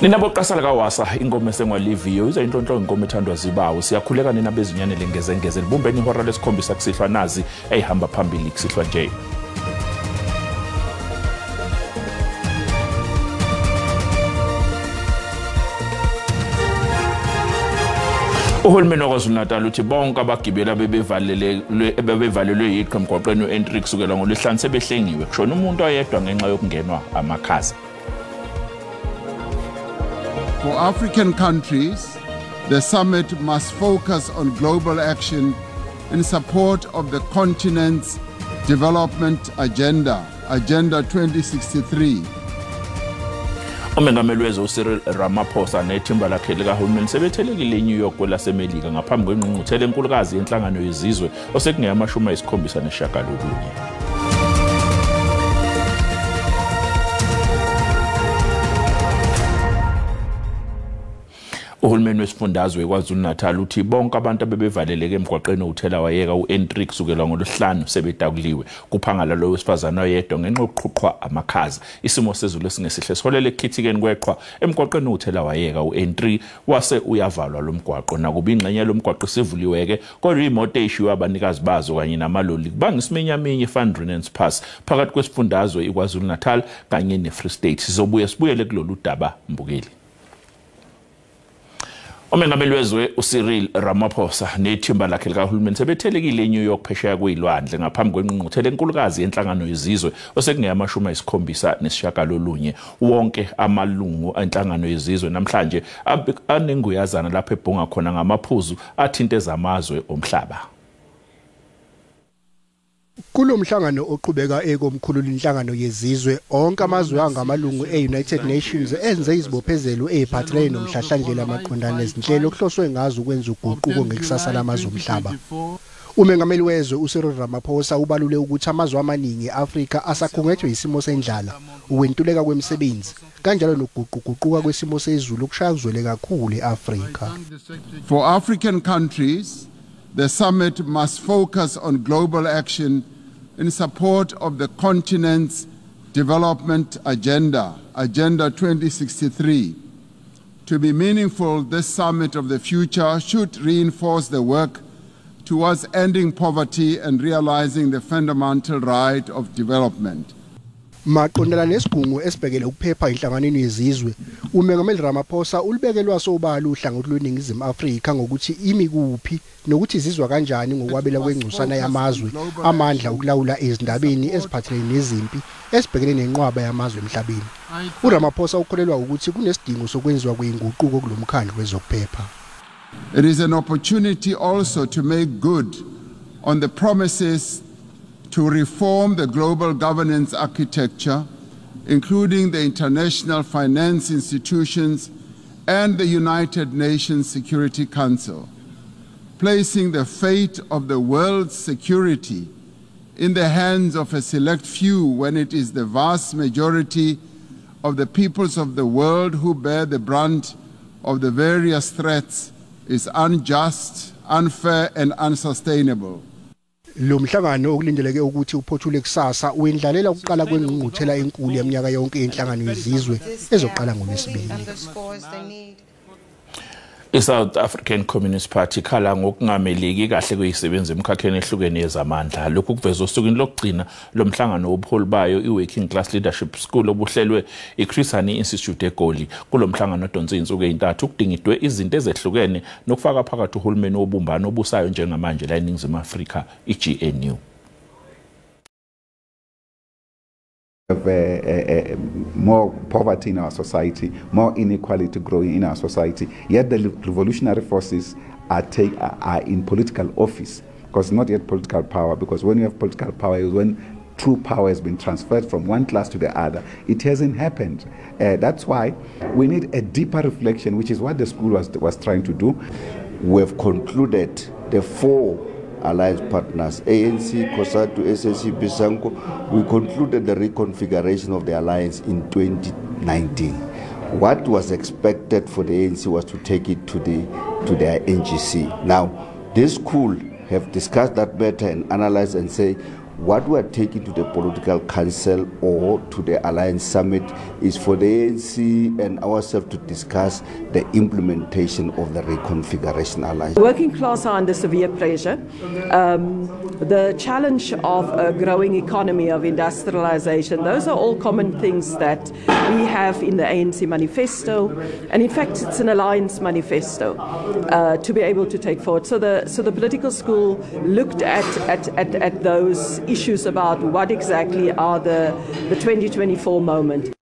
Nina boqasala kaWasa ingoma esengwaliviyo iza inhlonhlo inkomo ethandwa zibawo siyakhuleka nina bezinyane lengezengeze libumbeni ihora lesikhombisa kusihlwa nazi eyihamba phambili kusihlwa nje. Uhulumeni waKwaZulu-Natal uthi bonke abagibeli bebevalelwe yiqha emgwaqeni u-N3 kusukela ngoLwesihlanu sebehlengiwe kushona umuntu oyedwa ngenxa yokungenwa amakhaza. For African countries, the summit must focus on global action in support of the continent's development agenda, Agenda 2063. Umengameli wezwe uCyril Ramaphosa nethimba lakhe likahulumeni sebethelekile eNew York kwelaseMelika ngaphambi kwengqungquthela enkulukazi yenhlangano yezizwe osekungeyamashumi ayisikhombisa nesishiyagalolunye. Uhulumeni wesifundazwe KwaZulu-Natal uthi bonke abantu abebevaleleke emgwaqeni owuthelawayeka u-N3 kusukela ngoLwesihlanu sebetakuliwe. Kuphangala lo wesifazane oyedwa ngenxa yokuqhuqhwa amakhaza. Isimo sezulu esingesihle siholele ekukhithikeni kweqhwa emgwaqeni owuthelawayeka u-N3 wase uyavalwa lo mgwaqo. Nakuba ingxenye yalo mgwaqo isivuliwe-ke kodwa imoto eyishiywe abanikazi bazo kanye namaloli kubanga isiminyaminya eVan Reenen's Pass phakathi kwesifundazwe iKwaZulu-Natal kanye ne-Free State. Sizobuye sibuyele kulolu daba mbukeli. Umengameli wezwe uCyril Ramaphosa nethimba lakhe likahulumeni sebethelekile eNew York phesheya kwezilwandle ngaphambi kwengqungquthela enkulukazi yenhlangano yezizwe osekungeyamashumi ayisikhombisa nesishiyagalolunye. Wonke amalungu enhlangano yezizwe namhlanje anenguyazana lapho ebhunga khona ngamaphuzu athinte zamazwe omhlaba. Kulo mhlangano oqhubeka ekomkhulu lenhlangano yezizwe, onke amazwe angamalungu e-United Nations enze izibophezelo eziphathelene nomhlahlandlela maqondana nezinhlelo okuhloswe ngazo ukwenza uguquko ngekusasa lamazwe omhlaba. Umengameli wezwe uCyril Ramaphosa ubalule ukuthi amazwe amaningi e-Afrika asakhungethwe isimo sendlala, ukwentuleka kwemisebenzi, kanjalo nokuguquguquka kwesimo sezulu okushaya kuzwele kakhulu e-Afrika. For African countries, the summit must focus on global action in support of the continent's development agenda, Agenda 2063. To be meaningful, this summit of the future should reinforce the work towards ending poverty and realizing the fundamental right of development. Maqondana nesigungu esibhekele ukuphepha enhlanganweni yezizwe, umengameli Ramaphosa ulibekelwa sobala uhlangothi lweNingizimu Afrika ngokuthi imi kuphi nokuthi izizwa kanjani ngokwabela kwengcosana yamazwe amandla okulawula ezindabeni eziphathelene nezimpi esibhekene nenqwaba yamazwe emhlabeni. URamaphosa ukholelwa ukuthi kunesidingo sokwenziwa kweyinguquko kulomkhandlu wezokuphepha. It is an opportunity also to make good on the promises to reform the global governance architecture, including the international finance institutions and the United Nations Security Council, placing the fate of the world's security in the hands of a select few when it is the vast majority of the peoples of the world who bear the brunt of the various threats is unjust, unfair, and unsustainable. Lo mhlangano okulindeleke ukuthi uphothule kusasa wendlalela ukuqala kwengqungquthela enkulu yeminyaka yonke yenhlangano yezizwe ezoqala ngoLwesibili. I-South African Communist Party ikhala ngokungameleki kahle kwezisebenzi emkhakheni ehlukene yezamandla. Lokhu kuvezwe osukwini lokugcina lomhlangano wobuholi bayo i-Working Class Leadership School obuhlelwe i-Chris Hani Institute eGoli. Kulo mhlangano odonse izinsuku ezintathu kudingidwe izinto ezehlukene nokufaka phakathi uhulumeni wobumbano obusayo njengamanje la eNingizimu Afrika, i-GNU. Have more poverty in our society, more inequality growing in our society. Yet the revolutionary forces are in political office, because not yet political power, because when you have political power is when true power has been transferred from one class to the other. It hasn't happened. That's why we need a deeper reflection, which is what the school was trying to do. We have concluded the four alliance partners, ANC, COSATU, SACP, SANCO, we concluded the reconfiguration of the alliance in 2019. What was expected for the ANC was to take it to their NGC. Now, this school have discussed that matter and analyzed and say What we are taking to the political council or to the alliance summit is for the ANC and ourselves to discuss the implementation of the reconfiguration alliance. The working class are under severe pressure. The challenge of a growing economy, of industrialization, those are all common things that we have in the ANC manifesto. And in fact, it's an alliance manifesto to be able to take forward. So the political school looked at those issues about what exactly are the 2024 moment.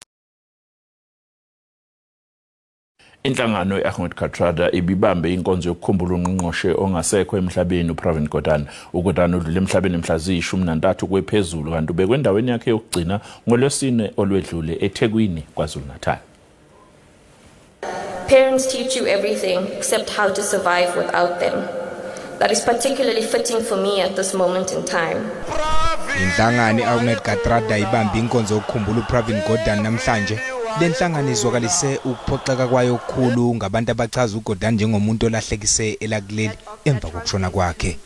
Inhlangano ye-Ahmed Kathrada ibibambe inkonzo yokukhumbula ungqongqoshe ongasekho emhlabeni uPravin Gordhan. UGordhan udlule emhlabeni mhla ziyi-13 kwephezulu kanti ubekwe endaweni yakhe yokugcina ngoLwesine olwedlule eThekwini, KwaZulu-Natal. Parents teach you everything except how to survive without them. That is particularly fitting for me at this moment in time. Inhlangano i-Ahmed Kathrada ibambe inkonzo yokukhumbula uPravin Gordhan namhlanje. Le nhlangano izwakalise ukuphoxeka kwayo okukhulu ngabantu abachaza uGordhan njengomuntu olahlekise elakuleli emva kokushona kwakhe.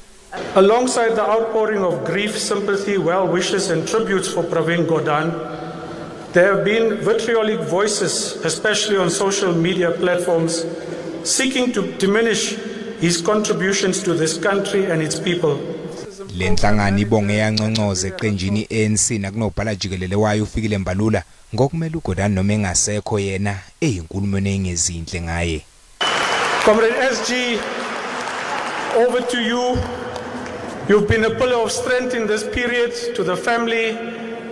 Alongside the outpouring of grief, sympathy, well wishes and tributes for Pravin Gordhan, there have been vitriolic voices, especially on social media platforms, seeking to diminish his contributions to this country and its people. Le nhlangano ibonge yanconcoza eqenjini ANC nakunobhala jikelele wayo uFikile Mbalula ngokumele uGordhan noma engasekho yena eyinkulumweni engezinhle ngaye. Comrade SG, over to you. You've been a pillar of strength in this period to the family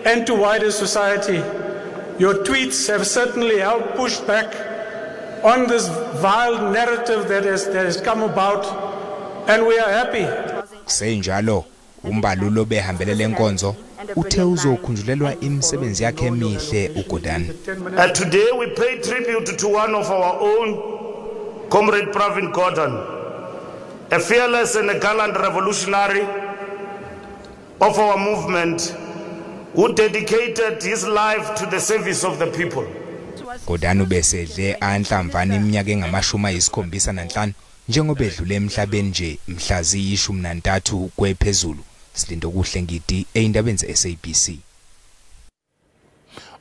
and to wider society. Your tweets have certainly helped push back on this vile narrative that has come about, and we are happy. Kusenjalo uMbalulo behambele lenkonzo uthe uzokhunjulelwa imisebenzi yakhe emihle uGordhan. Today we pay tribute to one of our own, Comrade Pravin Gordhan, a fearless and a gallant revolutionary of our movement who dedicated his life to the service of the people. Gordhan ubesedle anhlamvana iminyaka engama-75 njengoba edlule emhlabeni nje mhla ziyi-13 kwephezulu. Silindokuhle Ngidi eyindabeni ze-SABC.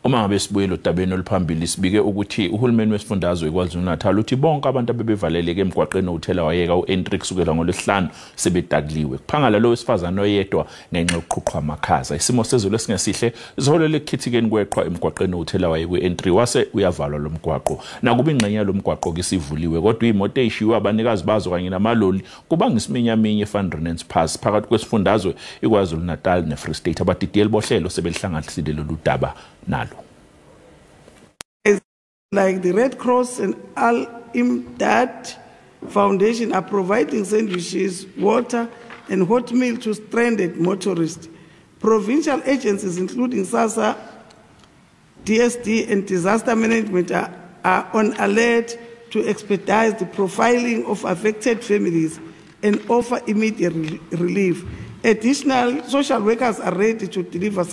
Uma ngabe sibuyele odabeni oluphambili, sibike ukuthi uhulumeni wesifundazwe iKwaZulu-Natal uthi bonke abantu abebevaleleke emgwaqeni owuthela wayeka u-N3 kusukela ngoLwesihlanu sebedakuliwe. Kuphangala lo wesifazane oyedwa ngenxa yokuqhuqhwa amakhaza. Isimo sezulu esingesihle siholele ekukhithikeni kweqhwa emgwaqeni owuthela wayeka u-N3 wase uyavalwa lo mgwaqo. Nakuba ingxenye yalo mgwaqo isivuliwe, kodwa imoto eyishiwe abanikazi bazo kanye namaloli kubanga isiminyaminya eVan Reenen's Pass phakathi kwesifundazwe iKwaZulu-Natal neFree State. Abadidiyeli bohlelo sebelihlanganisile lolu daba nalo. Like the Red Cross and Al Imdad Foundation are providing sandwiches, water, and hot meal to stranded motorists. Provincial agencies, including SASSA, DSD, and disaster management, are on alert to expedite the profiling of affected families and offer immediate relief. Additional social workers are ready to deliver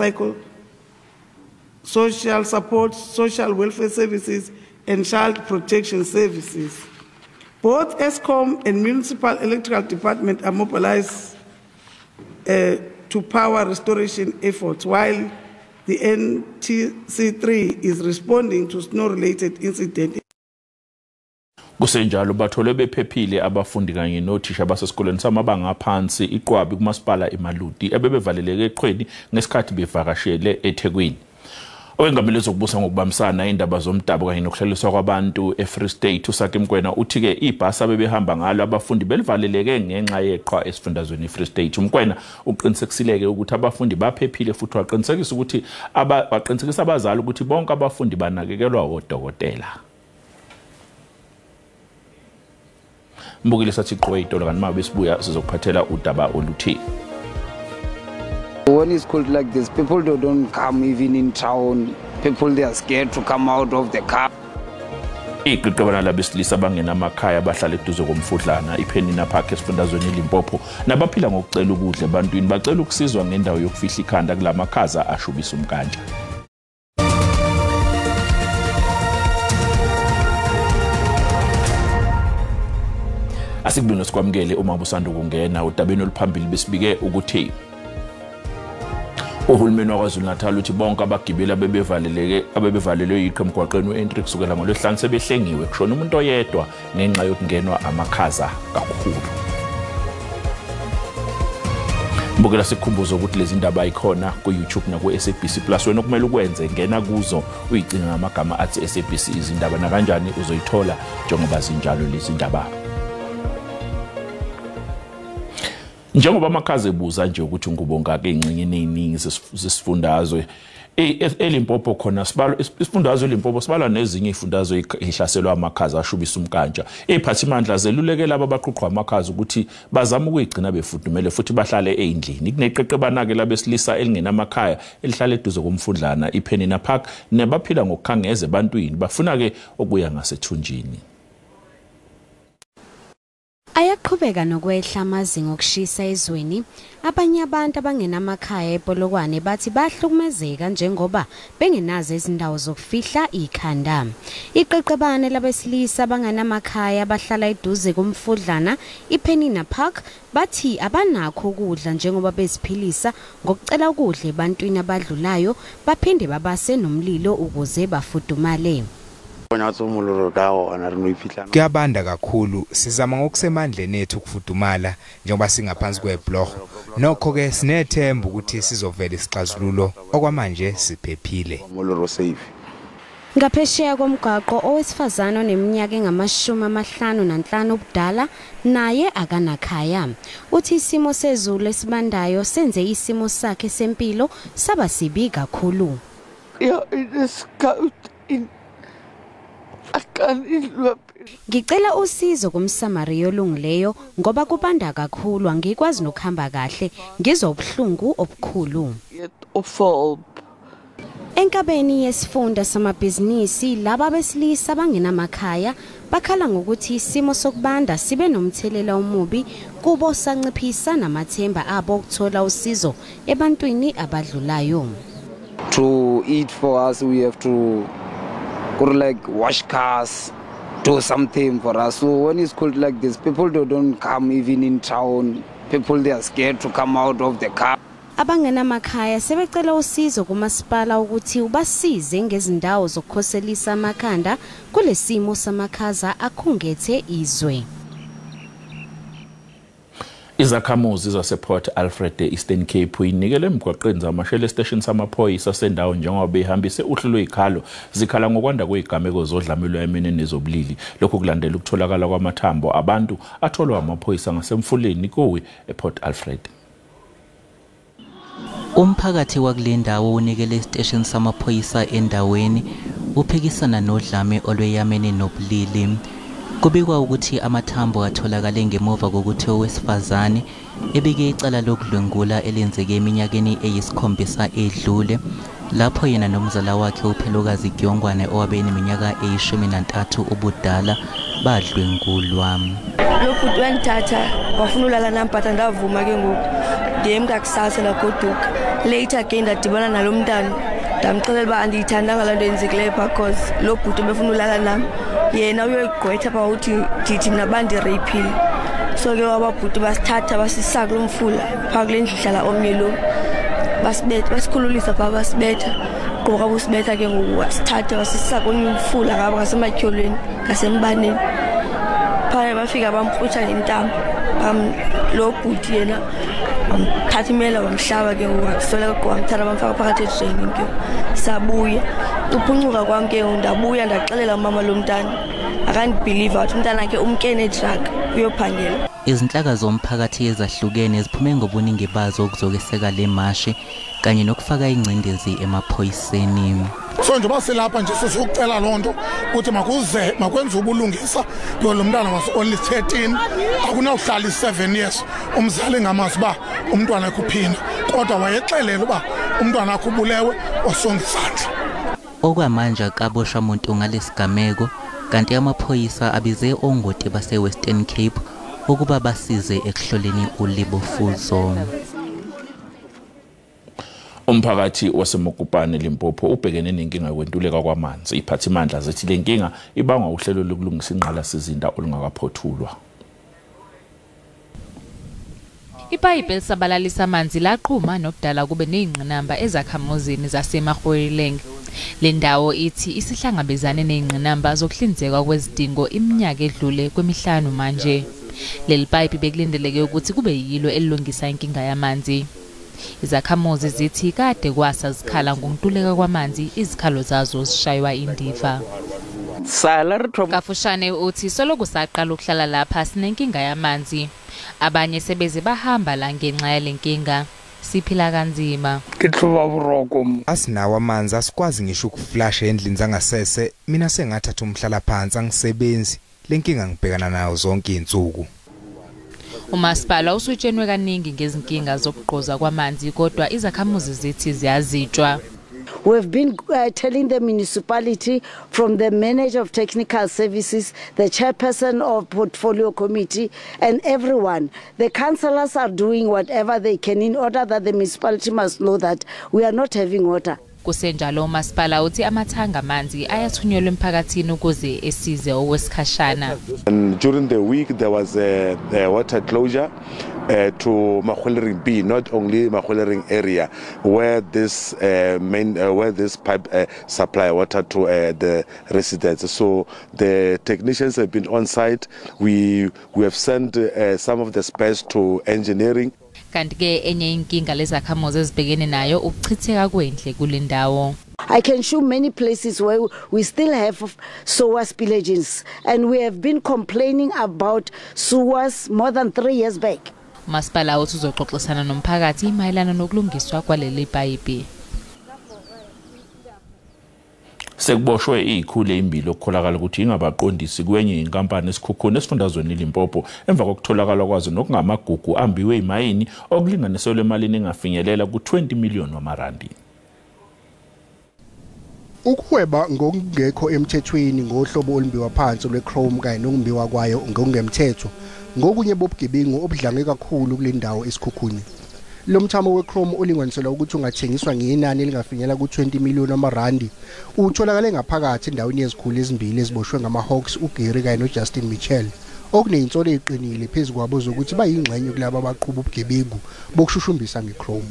social support, social welfare services, and child protection services. Both Eskom and Municipal Electrical Department are mobilized to power restoration efforts, while the NTC3 is responding to snow-related incidents. Kusenjalo bathole bephephile abafundi kanye nothisha basesikoleni samabanga aphansi iQwabi kumasipala iMaluti ebebevaleleke eqhweni ngesikhathi bevakashele eThekwini. Owengamele zokubusa ngokubambisana indaba zomdabu kanye nokuhlaliswa kwabantu eFree State uSaki Mkwena uthi-ke ibhasi abebehamba ngalo abafundi belivaleleke ngenxa yeqhwa esifundazweni iFree State. Umkwena uqinisekisile-ke ukuthi abafundi baphephile futhi waqinisekisa ukuthi waqinisekisa abazali ukuthi bonke abafundi banakekelwa odokotela. Mbukile sathi qho itolo kanti mabe sibuya sizokuphathela udaba oluthi. When it's cold like this, people don't come even in town. People, they are scared to come out of the car. Iqeqebana labesilisa abangenamakhaya abahlala eduze komfudlana iPenina Park esifundazweni iLimpopo nabaphila ngokucela ukudla ebantwini bacela ukusizwa ngendawo yokufihla ikhanda kulamakhaza ashubisa umkantsha. Asikubini sikwamukele uma busanda ukungena udabeni oluphambili besibike ukuthi Uhulumeni waKwaZulu-Natal uthi bonke abagibeli abebevalelwe yiqe emgwaqeni we-N3 kusukela ngoLwesihlanu sebehlengiwe, kushona umuntu oyedwa ngenxa yokungenwa amakhaza kakhulu. Mbukela, sikukhumbuza ukuthi lezi ndaba ikhona ku-YouTube naku-SABC Plus. Wena okumele ukwenze, ngena kuzo uyicinga ngamagama athi SABC izindaba, nakanjani uzoyithola njengoba zinjalo lezi ndaba. Njengoba amakhaza ebuza nje ukuthi ngubongake ingxenye eziningi zesifundazwe eLimpopo, khona sibalo isifundazwe eLimpopo sibalwa nezinye izifundazwe ezihlaselwa amakhaza ashubisa umkantsha. Iziphathimandla zeluleke laba abaqhuqhwa amakhaza ukuthi bazame ukuyigcina befudumele futhi bahlale eyindlini. Kuneqeqebana-ke labesilisa elingenamakhaya elihlala eduze komfudlana iPenina Park nebaphila ngokukhangeza ebantwini, bafuna-ke okuya ngasethunjini. Ayaqhubeka nokwehla amazinga okushisa ezweni. Abanye abantu abangenamakhaya ePolokwane bathi bahlukumezeka njengoba bengenazo izindawo zokufihla ikhanda. Iqeqebane labesilisa abangenamakhaya abahlala eduze komfudlana iPenina Park bathi abanakho ukudla njengoba beziphilisa ngokucela ukudla ebantwini abadlulayo, baphinde babase nomlilo ukuze bafudumale. Kuyabanda kakhulu, sizama ngokusemandleni ethu ukufudumala njengoba singaphansi kwebhloho. Nokho-ke sinethemba ukuthi sizovela isixazululo, okwamanje siphephile. Ngaphesheya komgwaqo, owesifazane oneminyaka engama-55 ubudala naye akanakhaya. Uthi isimo sezulu esibandayo senze isimo sakhe sempilo saba sibi kakhulu. Ngicela usizo kumSamariya olungileyo ngoba kubanda kakhulu, angikwazi nokuhamba kahle, ngizwa ubuhlungu obukhulu. Enkabeni yesifunda samabhizinisi, laba besilisa abangenamakhaya bakhala ngokuthi isimo sokubanda sibe nomthelela omubi kubo, sanciphisa namathemba abo okuthola usizo ebantwini abadlulayo. To eat for us we have to go like wash cars, do something for us. So when it's cold like this, people don't come even in town. People, they are scared to come out of the car. Abangenamakhaya sebecela usizo kumasipala ukuthi ubasize ngezindawo zokukhoselisa amakhanda kulesimo samakhaza akhungethe izwe. Izakhamuzi zasePort Alfred e-Eastern Cape inikele emgwaqeni zamashele esiteshini samaphoyisa sendawo njengoba behambise uhlu lwezikhalo, zikhala ngokwanda kwezigameko zodlame lwemini nezobulili. Lokhu kulandela ukutholakala kwamathambo abantu atholwa amaphoyisa ngasemfuleni kuwe ePort Alfred. Umphakathi wakule ndawo unikele esiteshini samaphoyisa endaweni uphikisana nodlame olweyamene nobulili. Kubikwa ukuthi amathambo atholakale ngemuva kokuthi owesifazane ebike icala lokudlwengula elenzeke eminyakeni eyisikhombisa edlule, lapho yena nomzala wakhe uPhelokazi Gyongwane owabe eneminyaka eyi-13 ubudala badlwengulwa. Lo bhuti wangithatha wafuna ulala nami, but andavuma ke ngoku. Ndiyemka kusasa ndagoduka. Later again ndadibana nalo mntana, ndamxelela uba andiyithandanga loo nto yenzekileyo because lo bhuti ebefuna ulala nami yena uyoyigqwetha phaa, uthi ndithi mna bandireyiphile. So ke wababhuti basithatha basisa kulo mfula phaa kule ndlu ihlala omnye lo, basibetha, basikhululisa phaa, basibetha. Gqiba kwabo usibetha ke ngoku wasithatha wasisa komnye umfula ngapha ngasematyholweni ngasembaneni. Phaya bafika bamkrutha ngentambo, lo bhuti yena wamthatha imela wamhlaba ke ngoku, wasweleka, wamthatha bamfaka phakathi edreyini ke. Sabuya uphuncuka kwam ke ngoku, ndabuya ndaxelela umama lo mntana, akandibhiliva, wathi umntana ke umke nedrag uyophangela. Izinhlaka zomphakathi ezahlukene ziphume ngobuningi bazo ukuzokeseka le mashi kanye nokufaka ingcindezi emaphoyiseni. So njengoba silapha nje sizokucela loo nto ukuthi makuze makwenziwe ubulungisa, kuyo lo mntana was only 13, akunawuhlala i-7 years umzali engamazi uba umntwana akhe uphina, kodwa wayexelela uba umntwana akhe ubulewe wasonga isandla. Okwamanje akaboshwa muntu ngalesigameko, kanti amaphoyisa abize ongoti base-Western Cape ukuba basize ekuhloleni ulibofuzo. Umphakathi waseMokopane Limpopo ubhekene nenkinga yokwentuleka kwamanzi. Iphathimandla zithi le nkinga ibangwa uhlelo lokulungisa ingqalasizinda olungakaphothulwa. Ipayipi elisabalalisa amanzi laqhuma nokudala kube nezingqinamba ezakhamuzini zaseMahwereleng. Le ndawo ithi isihlangabezane nezingqinamba zokuhlinzekwa kwezidingo iminyaka edlule kwemihlanu manje. Leli payipi bekulindeleke ukuthi kube yilo elilungisa inkinga yamanzi. Izakhamuzi zithi kade kwasa zikhala ngokuntuleka kwamanzi, izikhalo zazo zishaywa indiva. Kafushane uthi soloku saqala ukuhlala lapha sinenkinga yamanzi. Abanye sebeze bahamba la ngenxa yalenkinga. Siphila kanzima. Asinawo amanzi, asikwazi ngisho ukuflasha endlini zangasese. Mina sengathatha umhlala phansi, angisebenzi. Lenkinga ngibhekana nayo zonke izinsuku. Umasipala usutshenwe kaningi ngezinkinga zokugqoza kwamanzi, kodwa izakhamuzi zithi ziyazitshwa. We've been telling the municipality, from the manager of technical services, the chairperson of portfolio committee, and everyone. The councillors are doing whatever they can in order that the municipality must know that we are not having water. Kusenjalo umasipala uthi amathanga amanzi ayathunyelwa emphakathini ukuze esize okwesikhashana. And during the week there was a water closure to Mahwelereng B, not only Mahwelereng area, where this where this pipe supply water to the residents. So the technicians have been on site. We have sent some of the spares to engineering. Kanti ke enye inkinga lezakhamuzi ezibhekene nayo ukuchitheka kwendle kule ndawo. I can show many places where we still have sewer spillages, and we have been complaining about sewers more than 3 years back. Umasipala uthi uzoxoxisana nomphakathi mayelana nokulungiswa kwaleli payipi. Sekuboshwe izikhulu ezimbili okukholakala ukuthi ingabaqondisi kwenye inkampani eSikhukhune esifundazweni iLimpopo emva kokutholakala kwazo nokungamagugu ambiwe imayini okulinganiselwe emalini engafinyelela ku-20 million wamarandi. Ukuhweba ngokungekho emthethweni ngohlobo olumbiwa phansi lwe-chrome kanye nokumbiwa kwayo ngokungemthetho ngokunye bobugebengu obudlange kakhulu kule ndawo eSikhukhune. Lo mthamo we-chrome olinganiselwa ukuthi ungathengiswa ngenani elingafinyela ku-20 million amarandi utholakale ngaphakathi endaweni yezikhulu ezimbili eziboshwe ngama-Hawks uGary kanye noJustin Mitchell, okuneyinsolo eziqinile phezu kwabo zokuthi bayingxenye kulabo abaqhuba ubugebengu bokushushumbisa nge-chrome.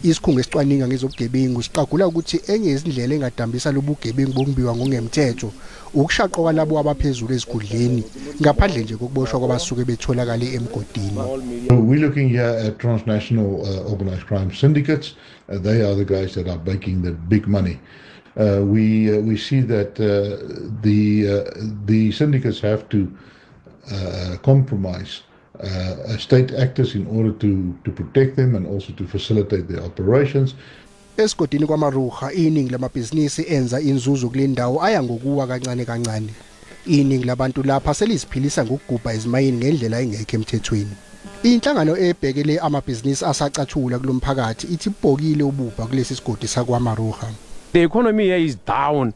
Isikhungo esicwaninga ngezobugebengu siqagula ukuthi enye yezindlela engadambisa lobugebengu bokumbiwa ngokungemthetho ukushaqwa kwalabo abaphezulu ezikhundleni ngaphandle nje kokuboshwa kwabasuke betholakale emgodini. We're looking here at transnational organized crime syndicates. They are the guys that are making the big money. We see that the syndicates have to compromise state actors in order to protect them and also to facilitate their operations. Esigodini kwaMaruha iningi lamabhizinisi enza inzuzo kule ndawo aya ngokuwa kancane kancane. Iningi labantu lapha seliziphilisa ngokugubha izimayini ngendlela engekho emthethweni. Inhlangano ebhekele amabhizinisi asacathula kulomphakathi ithi ibhokile ububha kulesi sigodi sakwaMaruha. The economy here is down.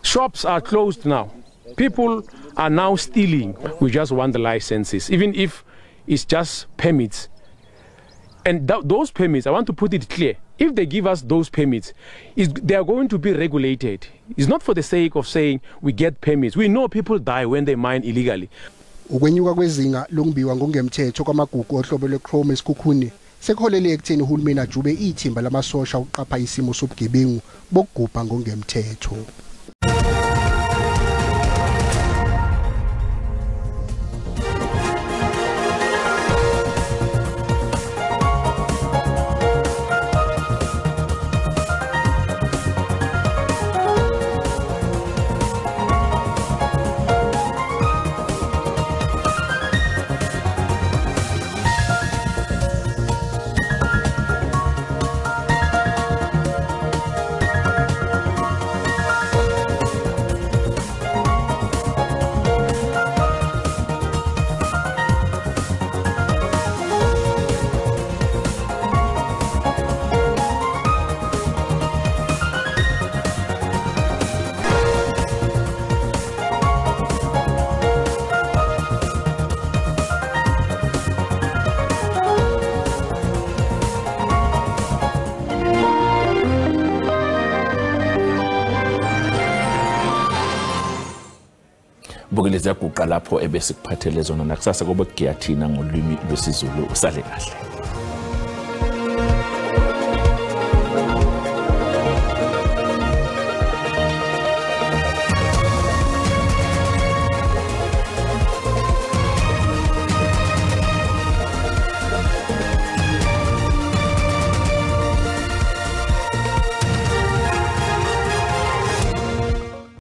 Shops are closed now. People are now stealing. We just want the licenses, even if it's just permits. And those permits, I want to put it clear, if they give us those permits, they are going to be regulated. It's not for the sake of saying we get permits. We know people die when they mine illegally. Ukwenyuka kwezinga lokumbiwa ngokungemthetho kwamagugu ohlobo lwe-chrome eSikhukhune sekuholele ekutheni uhulumeni ajube ithimba lamasosha ukuqapha isimo sobugebengu bokugubha ngokungemthetho. Mbukeli, ziyaguqa lapho ebesikuphathele zona, nakusasa kobe kugiya thina ngolwimi lwesiZulu. Usale kahle.